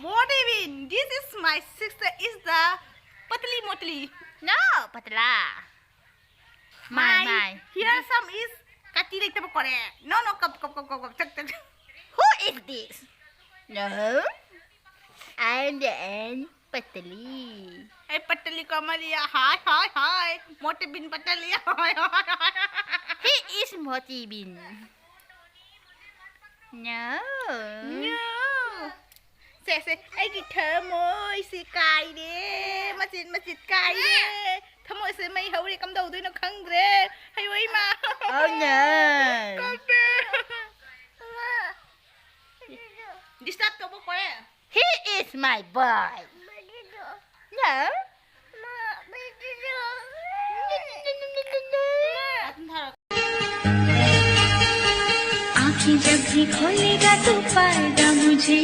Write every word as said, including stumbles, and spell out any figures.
What do you mean? This is my sister is the patli motli. No, patla. My, my. Here some is kati leitaba kore. No, no, kap, kap, kap, kap, kap, chak, chak. Who is this? No. I am the end patli. Hey, patli ko Maria. Hi, hi, hi. Moti bin patli. Hi, hi, hi. He is Moti bin. No. No. ꯁꯦ ꯁꯦ ꯑꯩꯒꯤ ꯊꯃꯣꯏꯁꯦ ꯀꯥꯏꯔꯦ, ꯃꯆꯤꯠ ꯃꯆꯤꯠ ꯀꯥꯏꯔꯦ, ꯊꯃꯣꯏꯁꯦ ꯃꯩ ꯍꯧꯔꯦ, ꯀꯝꯗꯧꯗꯣꯏꯅꯣ ꯈꯪꯗ꯭ꯔꯦ꯫ ꯍꯩꯋꯩ ꯃꯥ꯫ Oh, no. ꯀꯞꯄꯦ꯫ Disturb ꯇꯧꯕ Kore. He is my boy. No. आंखें जब भी खोलेगा तू पाएगा मुझे।